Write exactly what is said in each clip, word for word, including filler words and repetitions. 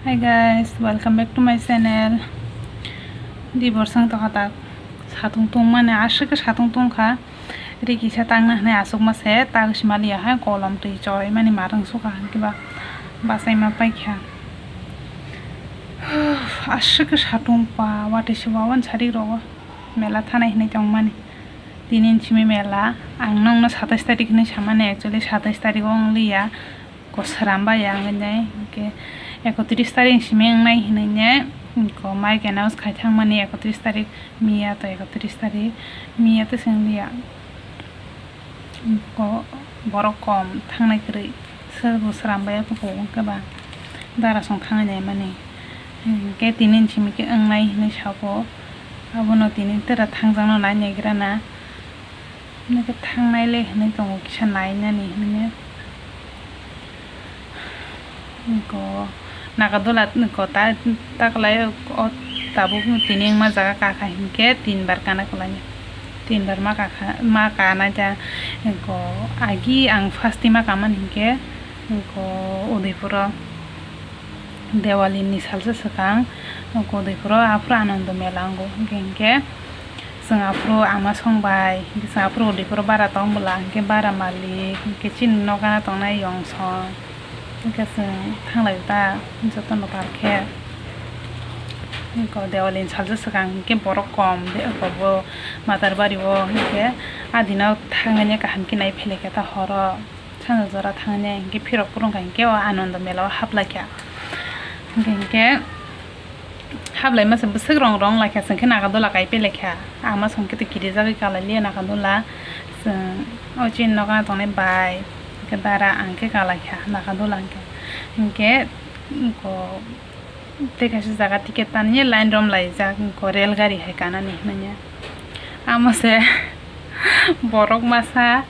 Hi guys, welcome back to my channel. Di borsang tokha tak satung tungmani, aswk khe satung tungkha. Ri kisa tangna hwnwi aswkma se tagwi sima liya hai, kolom twi choimani marwng sukha hwnkhe ba bachaima paikha. Aswk khe satung pa watwi se wawan sari rogo mela thanai hwnwi tongmani. Tini simi mela, ang nokno satais tarik hwnwi samani, actually satais tarik o wng liya. Ko sram bai ang nai, hingke ekotris tarik simi wngnai hinui ne, ko mai kena uskhai thangmani ekotris tarik, miya to ekotris tarik, miya to sing liya. Ko borok kom thangnai kwrwi, sir bo sram bai kufur wngkhe ba dara song thangwi naimani. Hingke tini simi khe wngnai hinui sabo, abono tini tera thangjakno nai naigrana. Nokhe thangnai le hinui tongo kisa nainani hinui. Ko Nagadula ko ta taklai o tabuk tini wngma jaga kakha hinkhe tin bar kana kwlai. Tin bar ma kakha ma kana ja ko agi ang first ma kamani hinkhe ko Udaipuro. Dewali ni salsa swkang Udaipuro aphuru Anando Mela wngo, hingke hinkhe chwng aphuru ama song bai, hinkhe chwng aphuru Udaipuro bara tong bwla, hinkhe bara malik, hinkhe chini nokana tongnai yong song, hinkhe chwng thanglai ta jotono par khe. Hinkhe Dewali ni salsa swkang hinkhe borok kom, bo Matarbari o, hinkhe a dino thangmani kaham khe nai philai khe ta horo. Sanja jora thangni hinkhe phirok phurung kha hinkhe o Anando Mela o haplaikha. Hinkhe, hinkhe haplaima se bwswk rong rong laikha, chwng khe Nagadula kai pelaikha. Ama song khe to kirijagwi kalai liya Nagadula. Chwng o chini nogo tongnai bai, hinkhe dara ang khe kalaikha Nagadula hinkhe. Hinkhe, ko, Tei kaisa jaga ticket tani line rom laijak, ko rail gari hai kanani hinwi. Amo se borok masa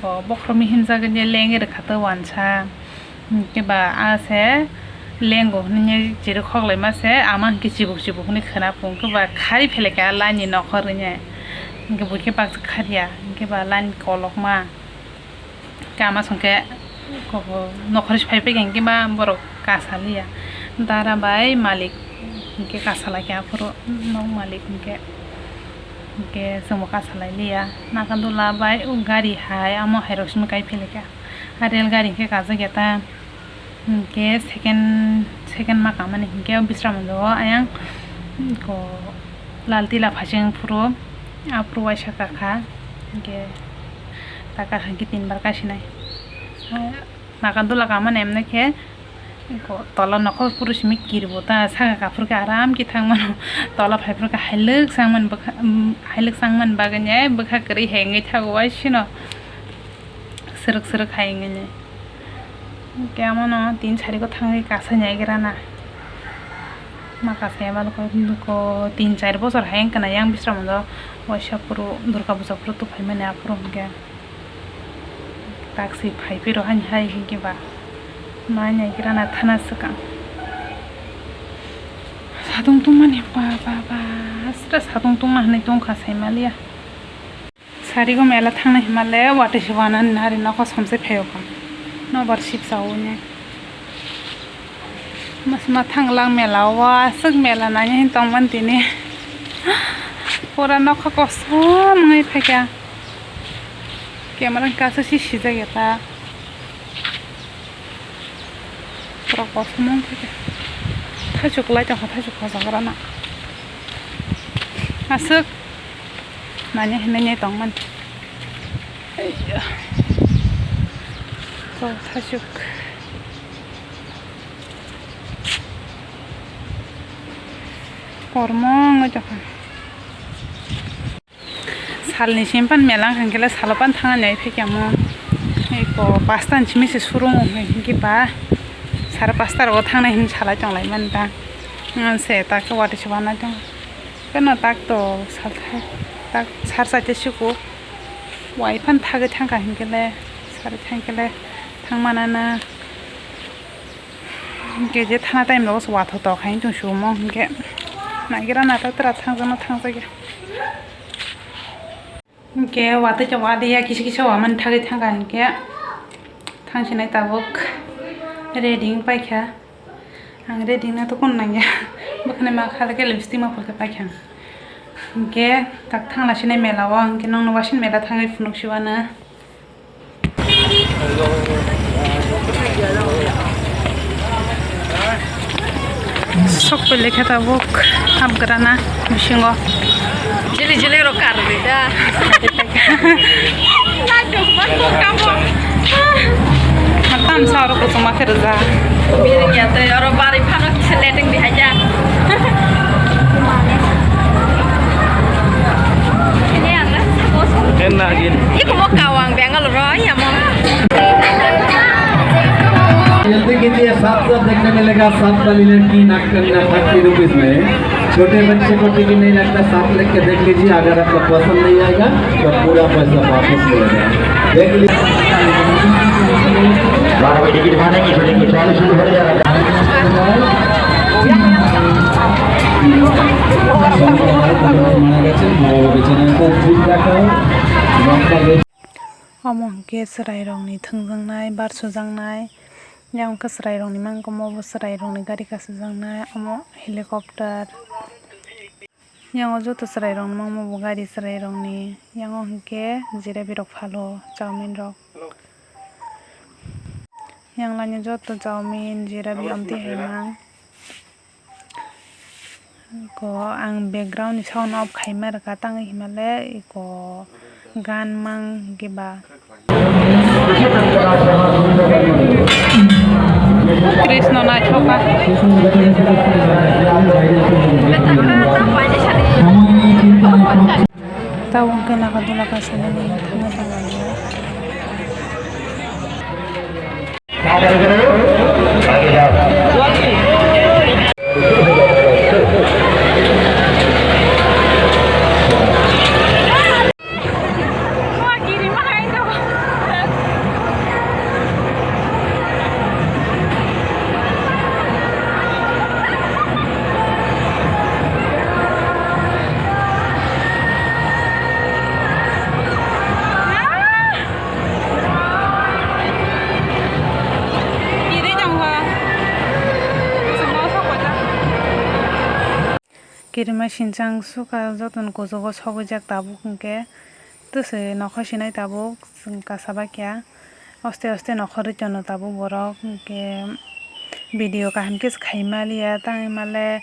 ko bokhorok himjak lengwi rwkha to wansa. Hinkhe ba a se lengo hinwi chirikhok laima se ama hinkhe chibuk chibuk hinwi khwna pung khe ba khari phelaikha line ni nokhor hinwi. Hinkhe buikhe baksa khariya hinkhe ba line kolokma. Kama songkhe kobo nokhorsi phaiphai khe hinkhe ba borok kasaliya. Dara bai malik hinkhe kasalaikhe aphuru nok malik hinkhe, hinkhe chwngbo kasalailiya. Nagadula bai o gari hai amo hairok simi kai phailaikha. A rail gari hinkhe kajakya ta. Hinkhe second, second ma kamani hinkhe o Bisramganj o ayang ko Lal Tila phaicheng phuru aphuru waisa kakha hinkhe ta kakha hinkhe tinbar kasinai. Nagadula kamani emnai khe ko tola nokhor phuru simi kirbo ta saka kaphuru khe aram khe thangmano tola phaiphuru khe hailwk sangmani bwkha, hailwk sangmani bagwi bwkha kwrwi hengwi thago waisino. Srwk srwk hai wngwi. Hinkhe amono tin sari go thangwi kasai naigra na. Ma kasai ma ko tin char bosor hai wngkha na yang Bisramganj o waisa phuru Durga puja phuru tubuphaimani aphuru hinkhe taksi phaiphiro hani hai hinkhe ba ma naigra na thana swkang. Satung tungmani ba ba ba aswk satung tungma hinwi tongkha saimaliya. Sarigo mela thangnai hwnmale watwi se wanani nari nokho somsai phaio kha. Nobar sip sao ne. Mas ma thanglang mela o aswk mela naina hin tongmani tini. Pura nokha kosom wngwi phaikha. Camera kaisa si sijak ya ta. Pura kosom wngkha khe. Thaichuk lai tongkha, thaichuk khojagrana. Aswk nani hinwi nai tongmani. Aiya. To thaichuk. Kormo wngwi tongkha. Salni simi pan mela wngkha hinkhe le salo pan thangna nai phaikha mo. Eko pasta ni simi se suru wngkha hinkhe ba sare pasta rogo thangnai hinwi salai tonglaimani ta. Ang se tak watwi se wanai tong. Keno tak to sal thai tak sar chaite suku. Wai phan thagwi thangkha hinkhe le sari thangkhe le thangmana na. Hinkhe je thana time rogo se watho tok hai wngtong sumo hinkhe nagira na ta tra thangjakno thangjakya. Hinkhe watwi tongo adiya kisa kisa wamani thagwi thangkha hinkhe thangsinai tabuk ready wng paikha. Ang ready na to kun nangya. Bwkhani ma khala khe lipstick ma phulkhe paikha. Hwnkhe tak thangla sinai mela o, hwnkhe nongno wasin mela thangwi phunuk siwano. Sok pele khe tabuk hapgrana bisingo. Jili jili rok karwi da. Tam sa oro kuchuma khe rwjak. Biring ya tei oro bari phano kisa letting bihai ja. Ini ang rasa bos. Ken na gin. Iko mo kawang Bangalore ro ya mo. जल्दी कीजिए, साथ साथ देखने मिलेगा, सात वाली लड़की नाक करना थर्टी रुपीज में। छोटे बच्चे को टीवी नहीं लगता, साथ लेके देख लीजिए, अगर आपको पसंद नहीं आएगा तो पूरा पैसा वापस मिलेगा। देख लीजिए। बारह बजे की दुकान है, की शूटिंग की चालू शुरू होने जा रहा है। Omo hwnkhe chwrairokni thwngjaknai, bar sujaknai. Yang wngkha chwrairokni mangkomo, bo chwrairokni gari kasajaknai, omo helicopter. Yang o joto chwrairokni mangma bo gari chwrairokni. Yang o hwnkhe jilebirok phalo, chowminrok. Yang lainio joto chowmin, jilebi, omtwi hai mang. Ko ang background ni sound off khaima rwkha, tangwi himale iko gan mang hwnkhe ba. Krishna naithok kha. Tabuk hwnkhe naga dula kaisa nini thangna tanglaio. Kirima sinchang sukha jotono kuchugo sogwijak tabuk hwnkhe twswi nokha sinai tabuk chwng kasa bakya. Oste oste nokha rwitono tabuk borok hwnkhe video kaham khe khaimaliya tangwi male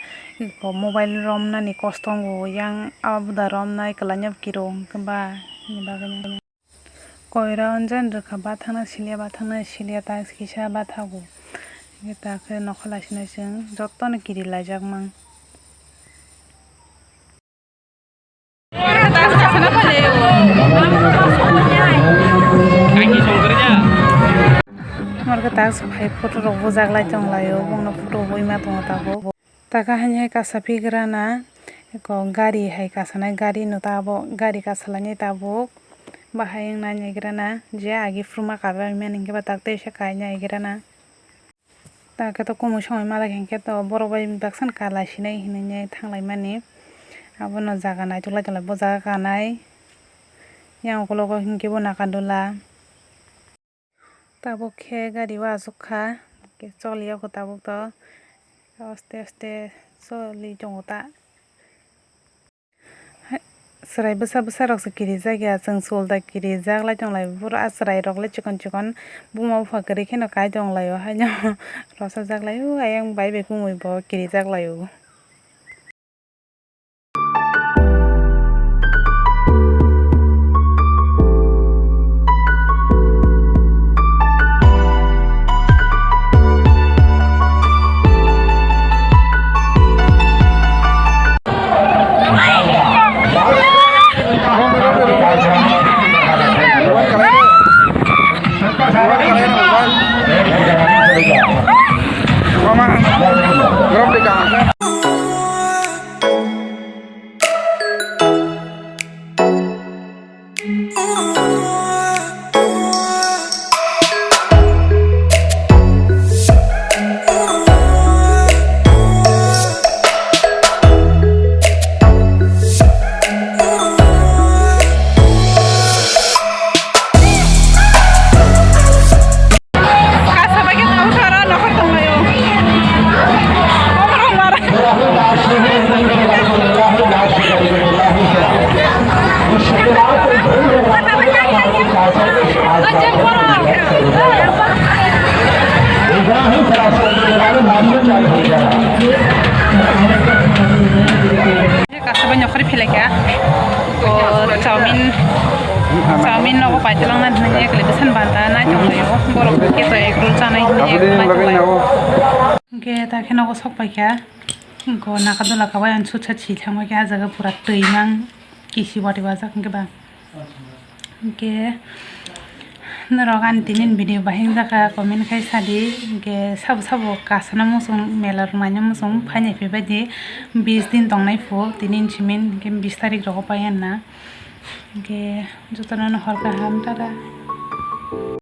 mobile romnani kosto wngo yang aboda romnai kwlainw kiro hwnkhe ba ni bagwino. Koira onjani rwkha bathakna siliya, bathakna siliya, task kisa bathago. Hwnkhe takhe nokha laisinai chwng jotono kiri laijak mang. Norkhe task phai photo rok bujak lai tong laio, bongno photo bui ma tongo tabuk. Taka haini hai kasa pigrana, eko gari hai kasanai, gari no tabuk, gari kasalainai tabuk, bahai wng nai naigrana, je agi phuru ma kabai mani hwnkhe ba tak teisa kai naigrana. Take to kumui somoi malai hwnkhe to borok bai baksa no kalai sinai hinui thanglaimani, abono jaga naitok lai tonglai bo jaga kanai, yang ukologo hwnkhe bo nagadula. Tabuk khe gari o achuk kha, choli o kho tabuk to, aste aste choli tongo ta. Chwrai bwsa bwsa rok se kirijak ya, chwng chul da kirijak lai tong lai, buro a chwrai rok le chikon chikon buma bupha kwrwi kheno kai tong lai o, haino rwchapjak lai o, ayang bai bai kumui bo kirijak lai o. Mama, berapa di kanan? Nogo paitolangna hinwi ekle bwsani banta nai tonglaio. Borok khe to egg roll chanai hinwi egg roll nai tonglai. Hwnkhe ta khe nogo sok paikha. Go naka dola kawai ang sutsa si thangbai khe ah jaga pura twi mang kisi wati wajak hwnkhe ba. Hwnkhe norok ani tinin video bahai wngjakha comment khai sadi. Hwnkhe sabo sabo kasana muchung mela rwmaina muchung phainai phaibaidi bis din tongnai phu tinin simin hwnkhe bis tarik rogo pai anna. Hwnkhe jotono no hor kaham, tata.